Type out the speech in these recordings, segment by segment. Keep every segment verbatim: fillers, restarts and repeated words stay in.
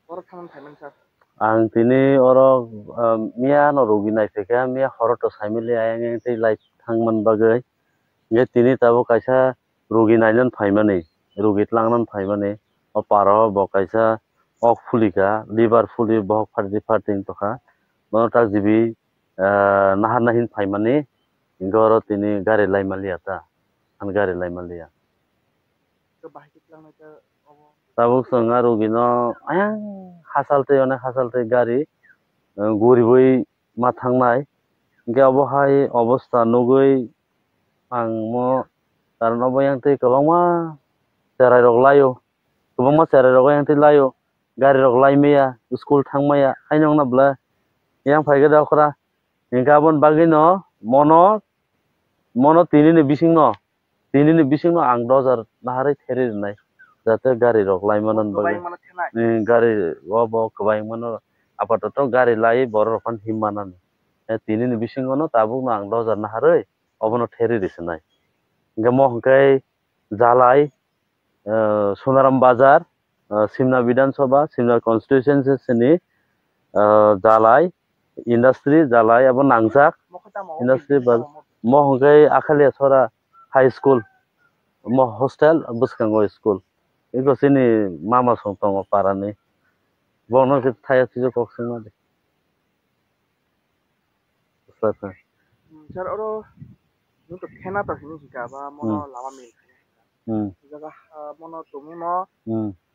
Oro thangmani phaimani sir. Ang tini oro, ah, miya no rogi naiphai kha, miya horo to saimili ayang ayang tei light thangmani bagwi. Hingke tini tabuk kaisa rogi nainani phaimani, rogi tlangnani phaimani. O paro bo kaisa ok phuli kha, liver phuli, bohok phardi phardi wng tongkha. Bono tak jibi, ah, naharna hin phaimani, hingke oro tini gari laimaliya ta, ani gari laimaliya. Khe bahai khe tlangnai khe obo. Tabuk chwng a rugino ayang hachal twi, onek hachal twi gari, eh, guriui ma thangnai. Hingkhe obo hai obostha nugui ang mo, karon obo yang twi kwbangma cherai rok laio, kwbangma cherai rok yang twi laio, gari rok lai maya, school thang maya, haino wngna bwle yang phai khe da okra. Hingkhe aboni bagwino mono, mono tini ni bisingno, tini ni bisingno ang dojar naharwi therwi rwnai, jate gari rok lai manani bagwi. Kwbangma no thenai. Ni gari o bo kwbangma no apatoto gari lai borok rok phano him manani. Eh, tini ni bisingo no tabuk no ang dojar naharwi obono therwi rwswnai. Hingkhe mo hwnkhe Jalai, eh, Sonaram Bazar, eh, Simna Bidhan Sabha, Simna constituency ni, eh, Jalai, industry Jalai abo nangjak. Industry baz-, mo hwnkhe Akhalia Sora High School, mo hostel bwskango school. Eko chini mama song tongo parani. Bono khe thaya swijak kok swngma de. Sir, oro nwng to khena to hini hika ba mono lama mil khaya hika. Hmm. Jaga, ah, mono tumung no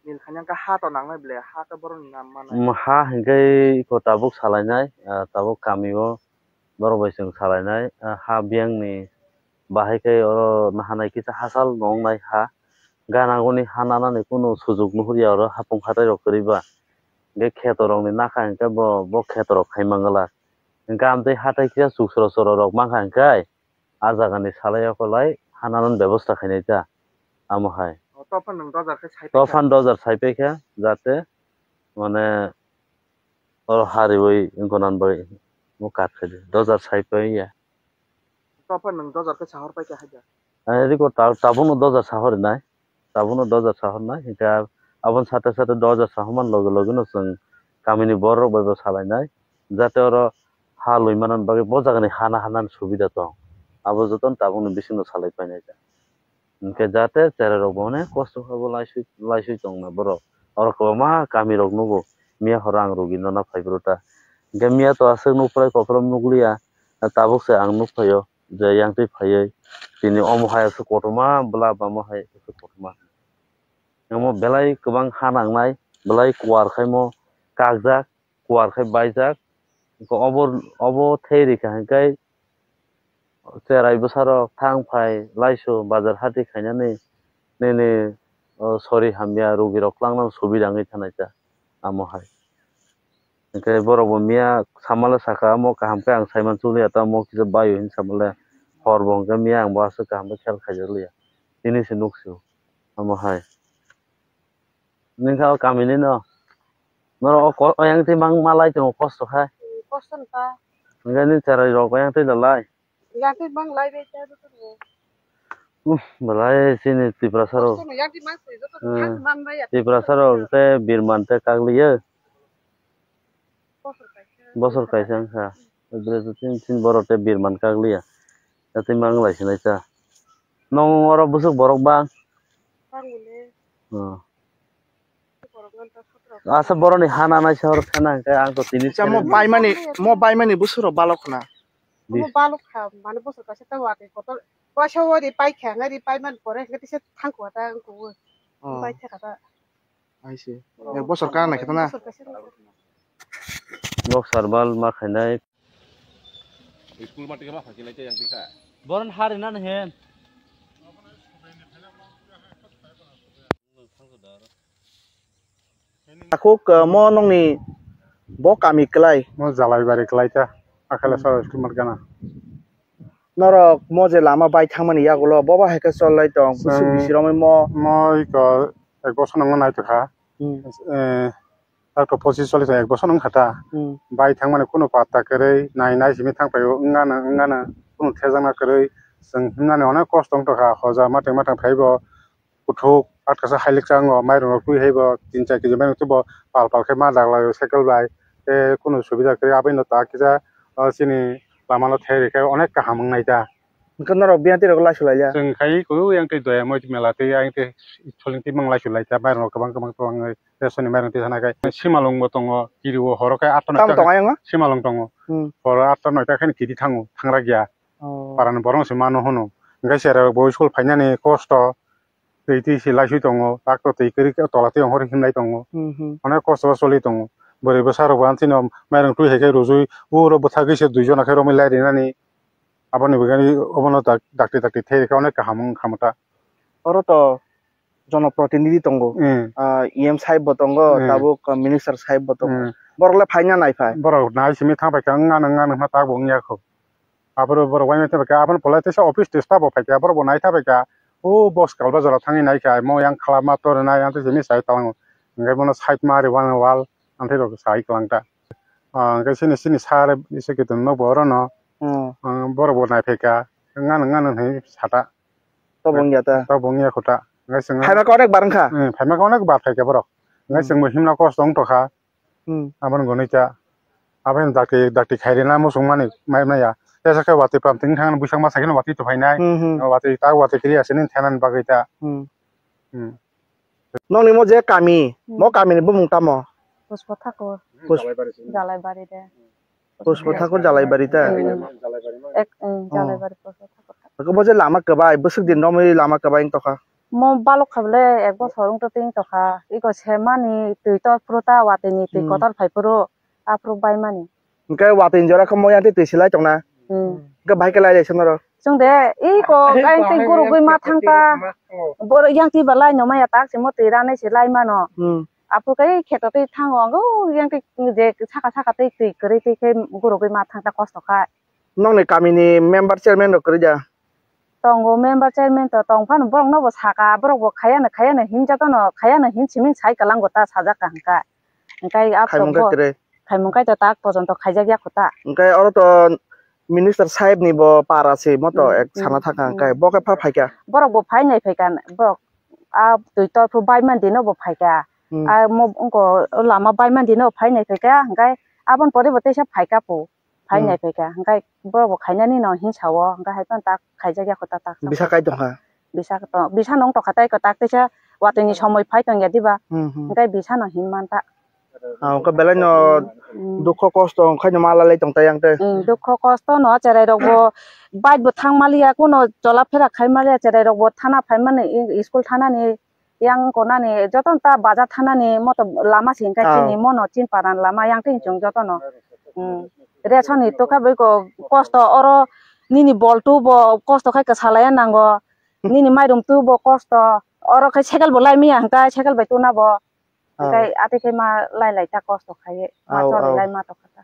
mil khanya ka ha to nangnai ble, ha to borok ni nam manai. Hmm, ha hingke iko tabuk salainai, ah, tabuk kami o borok bai chwng salainai, ah, ha biyang ni bahai khe oro nahanai kisa hachal no wngnai ha. Ganagoni ha nanani kunu sujuk nuhurya oro hapung hatai rok kwrwi ba. Hingke kheto rok ni nakha hingke bo, bo kheto rok khai mangala. Hingke amtwi hatai kisa chuk soro soro rok mankha hingke a jaga ni salai o kolai ha nanani bebosta khainai ta. Amo hai. O, tophan nwng dojar khe sai tophan paikha. Dojar sai paikha jate mane oro ha riwi wngkha nang bai mo kat khai di. Dojar sai paiya. Topha nwng dojar khe sahor pai kha haida. Ani riko ta-, tabukno dojar sahor nai. Tabukno dojar sahor nai. Hingkhe aboni sate sate dojar sahor man loge loge no chwng kamini borok bai bo salai nai. Jate oro ha lui manani bagwi bo jagani hana hana ni subida tong. Abo jotono tabukni bisingo salai painai ta. Hingkhe jate cherai rok bo onek kosto khe bo laisui, laisui tong na borok. Oro kwbangma kami rok nugo. Miya horo ang rugi nana phai bwrwi ta. Hingkhe miya to aswk nuk prai kophrom nukliya. Tabuk se ang nuk phaio je yang twi phaiwi tini omo hai aswk kotorma bwla bama hai aswk kotorma. Omo belai kwbang ha nangnai, belai kuar khaimo kakjak, kuar khai baijak. Obo, obo thei rikha hingkhai cherai bwsarok thang phai laisu bazar hati khainani nini, o, sori hamya rugirok twlangno subida wngwi thanai ta amo hai. Hingkhe borok bo miya samala saka, "Omo kaham khe ang saiman chukliya, tamo kisa baio," hinwi samale hor bo hingkhe miya ang bo aswk kaham khe khel khaijakliya. Tini se nuk sio amo hai. Nini kha o kamini no. Norok o ko-, oyang twi mang malai tongo kosto kha. Kosto wngkha. Hingkhe nini cherai rok oyang twi dalai. Yang twi mang lai bai ta joto ni. Uff, belai chini Tiprasa rok. Kosto no yang twi mang sui joto ni. Hmm. Ang man bai ya. Tiprasa rok tei birman tei kagliya. Bosor kaisa. Bosor kaisa wngkha. Dress tin tin borok tei birman kagliya. Tei mang lai sinai ta. Nong oro bwswk borok bang? Bang bole. Oh. Asa boroni ha nanai se horo thana hingkhe ang to tini. Acha, mo baimani, mo baimani bwswk rok balok khna. Omo balok kha, mane bosor kaisa ta watwi kotor. Waisa wari pai kha, ngari pai man pore, ngati se thangkho ta wngkho. Oh. Pai thaka ta. Ai se. Oh. Bosor kana khe ta na? Bosor kaisa. Boxer bal ma khainai. School mati khe ma phai khe nai tei yang tikha. Boron hari nan hen. Takhuk, uh, mo nongni bo kami kwlai? Mo Jalaibari kwlai ta, Akhaila Hmm. Sara School mat gana. Norok mo je lama bai thangmani yagulo, bo ba hai khe chol lai tong, bwswk Chwng bisi romwi mo? Mo iko ek bosor nangma nai tongkha. Hmm. Eh, tak to pochis choli ek bosor nang kha ta. Hmm. Bai thangmani kunu patta kwrwi, nai nai simi thang paio, wngana, wngana, kunu thejakna kwrwi. Chwng himnani onek kosto wng tongkha, hoja matwng matwng phaibo. Kuthuk, atkasa hailik chango, mairung rok twi hai bo tin char kg mairung twi bo pal pal khe ma daglai o cycle bai, tei kunu subida kwrwi aboni tak kisa, o, chini lama no thai rikhe onek kaham wngnai ta. Hwnkhe norok biyanti rok laisu laila? Chwng khai kunu yang twi doya moi mela tei yang twi soling twi mang laisu lai ta, mairung rok kwbang kwbang tongo, ration ni mairung twi sana khai simalung bo tongo, kiri o horo khai atta Tamo noita tongo ayang o? Simalung tongo, Hmm. horo atta noita khai kiri thango, thangra gya, Oh. para ni borok no se mano hwno, hwnkhe chwrai rok bo school phainani kosto. Twi twi se laisui tongo, tak to twi kwrwi khe tola twi ongkhorwi himlai tongo. Hmm, hmm. Onek kosto o choli tongo. Bwrwi bwsa rok bo ang chini mairung twi hai khe rwjui, uro bwthagwi se dui jona khe romwi lai rinani. Aboni bagwi obono dak-, dakti dakti thai rikha onek kaham wng kha mwta. Oro to jonoprotinidhi tongo. Hmm. Ah, E M sahib bo tongo, Hmm. tabuk minister sahib bo tongo. Hmm. Borok le phaina nai phai? Borok nai simi thang pai kha, wng nang, wng nang hwnma tak bo wng ya kho. Aphuru borok uaimai tongbai kha, aboni pore teisa office tei staff bo phai kha, borok bo nai ta bai kha. O box kalba jora thangwi nai kha, mo yang khala ma tor nai, ang tei simi sai talango. Hingke bono side ma ri wal, wal, ang tei rok sai kwlang ta. Ah, hingke sini, sini sir, isi kitung no bo oro no. Hmm. Ah, borok bo nai phai kha, ngano, ngano hinwi sa ta. To bo wng ya ta? To bo wng ya kho ta. Hingke chwng Phaima kha onek bar wng kha? Hmm, phaima kha onek bar phai kha borok. Hingke Hmm. chwng bo himna kosto wng tong kha. Hmm. Aboni gonwi ta. Aboni dakti, dakti khairina muchung mani mai maya. Tesa khe watwi pam tini thang bwsang masa kheno watwi tuphainai. Hmm, hmm. Watwi ta watwi kiri asini thanani bagwi ta. Hmm. Hmm. Nokni mo je kami, Hmm. mo kami ni bumung tamo? Pushpa Thakur. Push- Jalaibari de. Pushpa Thakur Jalaibari ta? Hmm. Ek, hmm, Oh. Jalaibari Pushpa Thakur. Bo je lama kwbai, bwswk din romwi lama kwbai wng tokha? Mo balok kha bole ek bosor wng tong tokha. Iko semani twi tor phuru ta watwi ni twi Hmm. kotor phai phuru aphuru bai mani. Hingke watwi ni jora khe mo yang twi twi silai tongna. Hmm. Hingke bahai khe lai lai se norok. Chwng de iko kain twi gurugwi ma thang ta. Borok yang twi ba lai no maya tak se mo twi ranai se lai mano. Hmm. Aphuru kai kheto twi thango ang o yang twi je saka saka twi twi kwrwi twi khe gurugwi ma thang ta kosto kha. Nokni kamini member chairman rok kwrwi da? Tongo member chairman to tong phano borok no bo saka borok bo khayano khayano hin jotono khayano hin siming sai kwlango ta sajak ka hwnkha. Hwnkhe a Khaimung khe tongo kwrwi. Khaimung khe to tak pojonto khaijak ya kho ta. Hwnkhe oro to minister sahib ni bo para se moto Hmm, ek hmm, sana thaka hmm. Hwnkhe bo khe pha phaikha. Borok bo phai nai phaikha borok a twi tor phuru bai man dino bo phaikha. Hmm. A mo wngko lama bai man dino phai nai phaikha hwnkhe aboni pore bo teisa phaikha po. Phai Hmm. nai phaikha, hwnkhe borok bo khainani no hinsa o, hwnkhe hai phano tak khaijak ya kho ta tak. Bisa kai tongkha? Bisa to, bisa no wng tokha tei kwtak teisa watwi ni somoi phai tong ya diba? Hmm, hmm. Hwnkhe bisa no hin man ta. Ah, hwnkhe belai no Hmm. dukho kosto wngkhai no ma lalai tong ta yang tei. Hmm, dukho kosto no cherai rok bo bike bo thang maliya, kuno chola phera khai maliya, cherai rok bo thana phai mani, i-, school thana ni yang konani joto ta bajar thanani moto lama se hingkha Ah. Chini mono chinparan lama yang twi chwng jotono. Hmm. Ration ni tokha bai ko kosto oro nini bol tu bo kosto khai kwsa laiya nango. Nini mairum tu bo kosto. Oro khai cycle bo lai maya hingkha cycle bai tuna bo. Ah. Hingkha ati khai ma lai lai ta kosto khai. Ma Au, choli au. Lai ma tokha ta.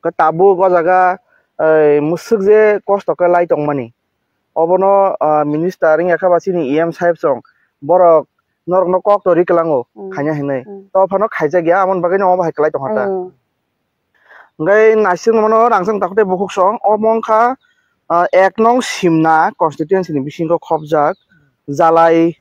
Khe tabuk o jaga, ei, mwswk je kosto khe lai tongmani. Obono, ah, minister wngya khe ba chini E M sahib song, borok norokno kok to ri kwlango, Hmm. khaina hinwi. Hmm. To phano khaijak ya, aboni bagwi no omo hai kwlai tongkha ta. Hmm. Hwnkhe naising mano rangchak takhuk tei bukhuk song, omo wngkha, ah, ek nong Simna constituency ni bisingo khopjak, Jalai,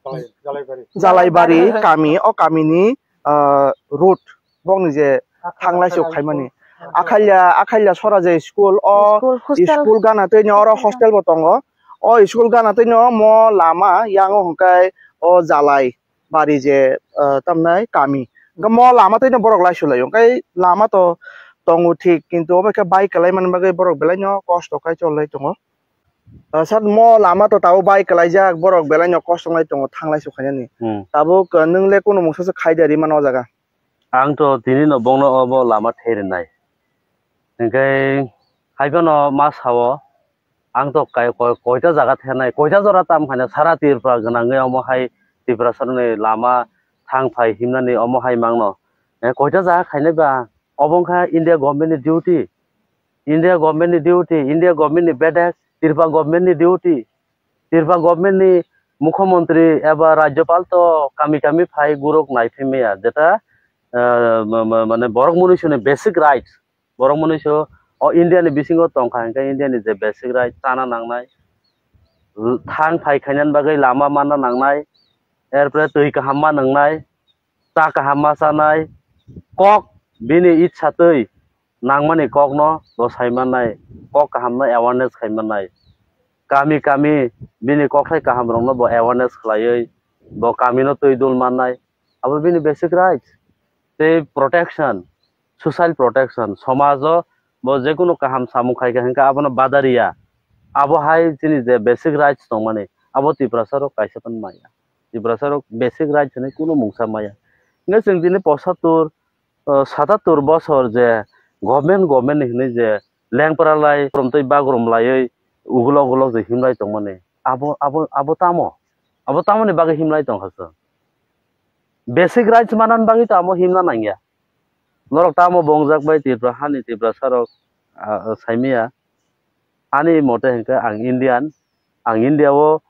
Jalai, Jalaibari. Jalaibari kami, o kamini, ah, road, bokni je thanglai se khaimani. Akhalia, Akhalia Sora je school, o School, hostel. School gana twi ni oro hostel bo tongo. O school gana twi no mo lama yang o hwnkhe o Jalai bari je, ah, tamnai kami. Hwnkhe mo lama twi no borok lai sulai o. Hwnkhe lama to tongo thik, kintu obo khe bai kwlai mani bagwi borok belai no kosto khai chol lai tongo. Ah, sir, mo lama to tabuk bai kwlaijak, borok belai no kosto wngwi tongo, thanglai sukhainani. Hmm. Tabuk, ah, nwng le kunu mungsa se khai de ri mano o jaga? Ang to tini no bongno obo lama thai rwnai. Hwnkhe Haiphano ma sao, ang to kai-, koi-, koita jaga thenai, koita jora tam khaina sara Tripura gwnangwi omo hai Tiprasarokni lama thang phai himnani omo hai mangno. Eh, koita jaga khainai ba, obo wngkha India government ni duty, India government ni duty, India government ni bedek, Tripura government ni duty, Tripura government ni mukhyamantri eba rajyopal to kami kami phai guruk naiphai maya, jeta, eh, ma-, ma-, mane borok munisuni basic rights, borok munuiso o India ni bisingo tongkha, hingkhe India ni je basic right chana nangnai, thang phai khainani bagwi lama manna nangnai, erpore twi kaham ma nwngnai, cha kaham ma chanai, kok bini itsa twi nangmani kokno bo sai mannai, kok kahamno awareness khai mannai, kami kami bini kokthai kaham rokno bo awareness khlaiwi bo kamino twi dul mannai, abo bini basic rights. Tei protection, social protection, somajo bo jekunu kaham samung khaikha hwnkhe abono badariya. Abo hai chini je basic rights tongmani, abo Tiprasa rok kaisa phano maya. Tiprasa rok basic rights hinwi kunu mungsa maya. Hwnkhe chwng tini posattur, o, satattur bosor je government, government ni hinwi je lengpra lai, romtwi bagrum laiwi ugulok ugulok je himlai tongmani, abo, abo, abo tamo? Abo tamoni bagwi himlai tongkha chwng? Basic rights manani bagwi to amo himna nangya. Norok tamo bongjak bai Tripura hani Tiprasa rok, ah, saimaya. Ani mote hwnkhe ang Indian, ang India o,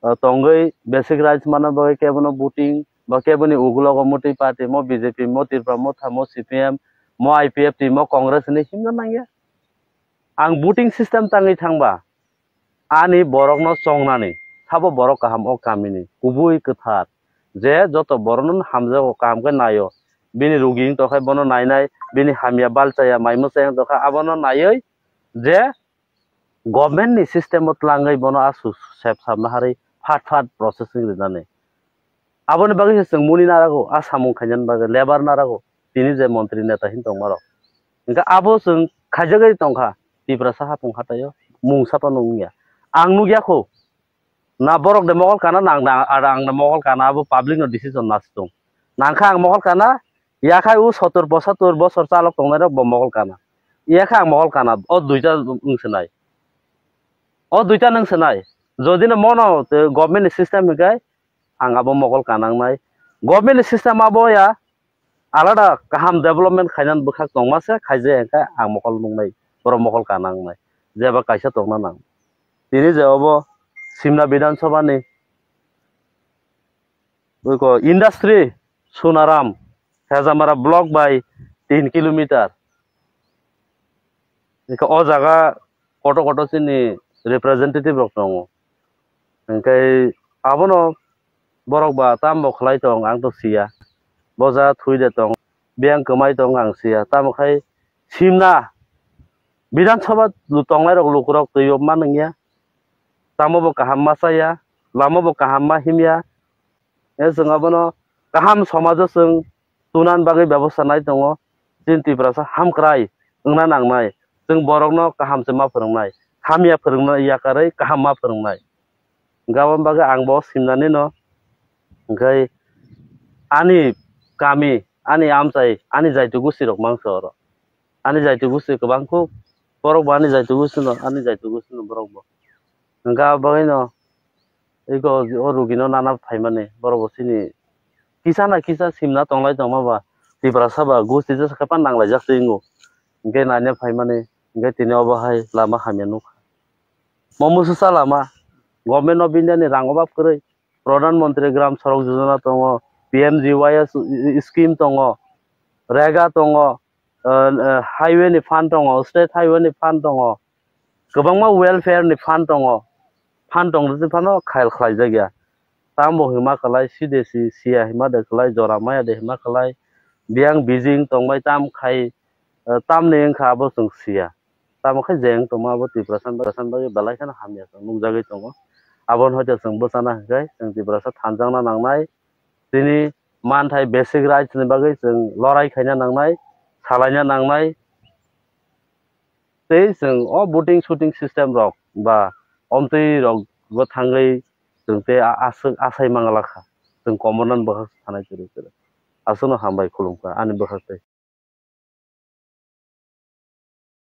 ah, tongwi basic rights manna bagwi kebono voting ba keboni ugulogo motwi party mo B J P mo Tripura motha mo C P M mo I P F T mo Congress hinwi himna nangya. Ang voting system tangwi thangba ani borokno chongnani, sabo borok kaham o kamini kubui kwthar, je joto borokno hamjago, kaham khe naio, bini rugi wng tongkha bono nainai, bini hamya balchaya mai mwsai wng tongkha abono naiwi je government ni system o tlangwi bono aswk sep sap naharwi phat phat processing rinani. Aboni bagwi se chwng muni narago, a samung khainani bagwi lebar narago, tini je montri neta hin tongmarok. Hwnkhe abo chwng khaijagwi tongkha Tiprasa hapung hataio, mungsa phano wngya. Ang nukya kho, na borok de mokol kana, na ang, na, ang de mokol kana, abo public no decision nasi tong. Nangkha ang mokol kana, yakhai o sottor posattor bosor chalok tongnairok bo mokol kana. Yakha ang mokol kana, o duita wng sinai. O duita nwng sinai. Jodi no mono, te, government ni system hinkhe, ang abo mokol kanangnai. Government ni system abo ya, alada kaham development khainani bwkhak tongma se khaijaya hinkhe ang mokol nuknai, borok mokol kanangnai, jeba kaisa tongna nang. Tini je obo Simna Bidhan Sabha ni oiko industry Sunaram Hejamara block bai tin kilometer. Hingke o jaga koto koto chini representative rok tongo. Hingke abono borok ba tamo khlai tong ang to siya. Boja thui de tong, biyang kwmai tong ang siya. Tamo khai Simna Bidhan Sabha tongnai rok lukurok twi o ma nungya. Tamo bo kaham ma chaya, lama bo kaham ma himya. E chwng abono kaham somajo chwng tunan bagwi bebosta nai tongo. Chini Tiprasa hamkrai wngna nangnai. Chwng borokno kaham se ma phwrwngnai. Hamya phwrwngna yakarwi kaham ma phwrwngnai. Gabon bagwi ang bo simnani no. Hwnkhe ani kami, ani amchai, ani jaitu gusti rok mangsa oro. Ani jaitu gusti kwbang kuk. Borok bo ani jaitu gusti no, ani jaitu gusti no borok bo. Hwnkhe abo bagwi no eko o rugi no nana phaimani borok bo chini kisa na kisa simna tonglai tongma ba Tiprasa ba gusti jesa khe pan nanglaijak se wngo. Hwnkhe nanya phaimani hwnkhe tini obo hai lama hamya nukha. Mo mususa lama, Government of India ni rang obab kwrwi, Pradhan Mantri Gram Sadak Yojana tongo, P M G Y S scheme tongo, rega tongo, ah, ah, highway ni fund tongo, state highway ni fund tongo, kwbangma welfare ni fund tongo, fund tongwi phano khayal khlaijak ya. Tambo hima kwlai, si de si, siya hima de kwlai, jora maya de hima kwlai, biyang bijing tongbai tam khai, ah, tamni wngkha abo chwng siya. Tamo khe je wng tongma abo Tiprasa ni bagwi belai kheno hamya chwng nukjagwi tongo. Aboni hoite chwng bwchana hwnkhe chwng Tiprasa thanjakna nangnai. Chini manthai basic rights ni bagwi chwng lorai khaina nangnai, salaina nangnai. Tei chwng o voting shooting system rok ba omtwi rok bo thangwi chwng tei a-, aswk asai manglakha. Chwng komornani bwkhak sanai kwrwi kwrwi. Aswkno hambai khulumkha ani bwkhak tei.